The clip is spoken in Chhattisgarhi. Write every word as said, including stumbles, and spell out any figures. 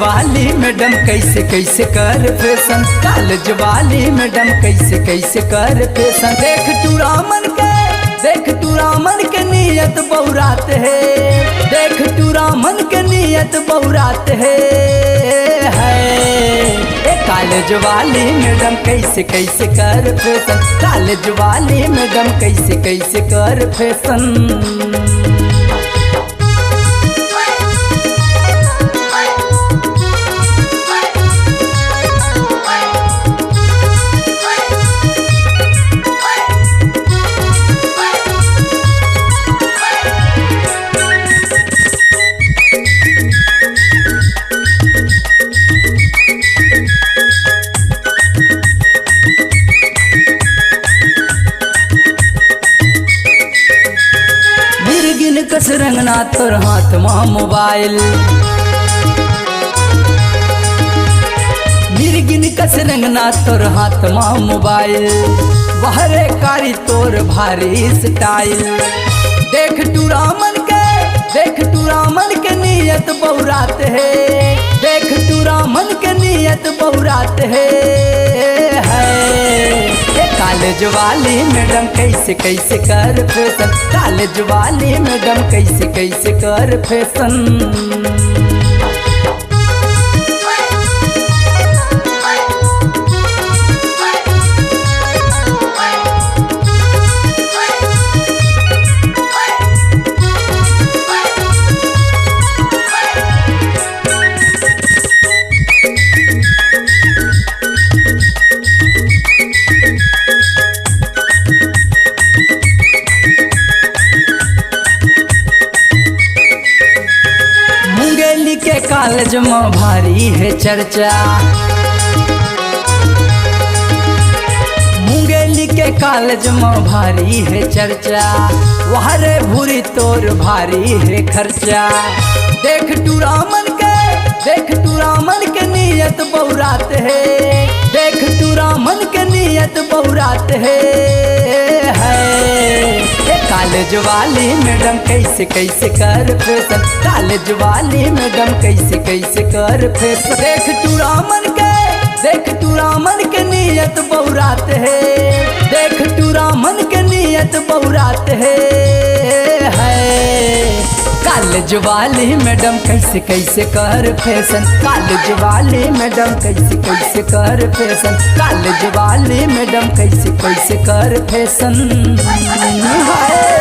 वाली मैडम कैसे कैसे कर फैशन, कॉलेज वाली मैडम कैसे कैसे कर फैशन। देख टूरा मन के, देख टूरा मन के नियत बौरात हे, देख टूरा मन के नियत बौरात हे। है ए कॉलेज वाली मैडम कैसे कैसे कर फैशन, कॉलेज वाली मैडम कैसे कैसे कर फैशन। मिर्गिन कस रंगना तोर हाथ मा मोबाइल, मिर्गिन कस रंगना तोर हाथ मा मोबाइल, वहरे कारी तोर भारी स्टाइल। देख टूरा मन के, देख टूरा मन के नियत बौरात हे, देख टूरा मन के नियत बौरात हे। है ए कॉलेज वाली मैडम कैसे कैसे कर फैशन, कॉलेज वाली मैडम कैसे कैसे कर फैशन। मुंगेली के कॉलेज में भारी हे चर्चा, मुंगेली के कॉलेज में भारी हे चर्चा, वहरे भूरी तोर भारी हे खर्चा। देख टूरा मन के, देख टूरा मन के नियत बौरात हे, देख टूरा मन के नियत बौरात हे। है ए कॉलेज वाली मैडम कैसे कैसे कर फैशन, कॉलेज वाली मैडम कैसे कैसे कर फैशन। देख टूरा मन के, देख टूरा मन के नियत बौरात हे, देख टूरा मन के नियत बौरात हे। है कॉलेज वाली मैडम कैसे कैसे कर फैशन, कॉलेज वाली मैडम कैसे कैसे कर फैशन, कॉलेज वाली मैडम कैसे कैसे कर फैशन। हाय।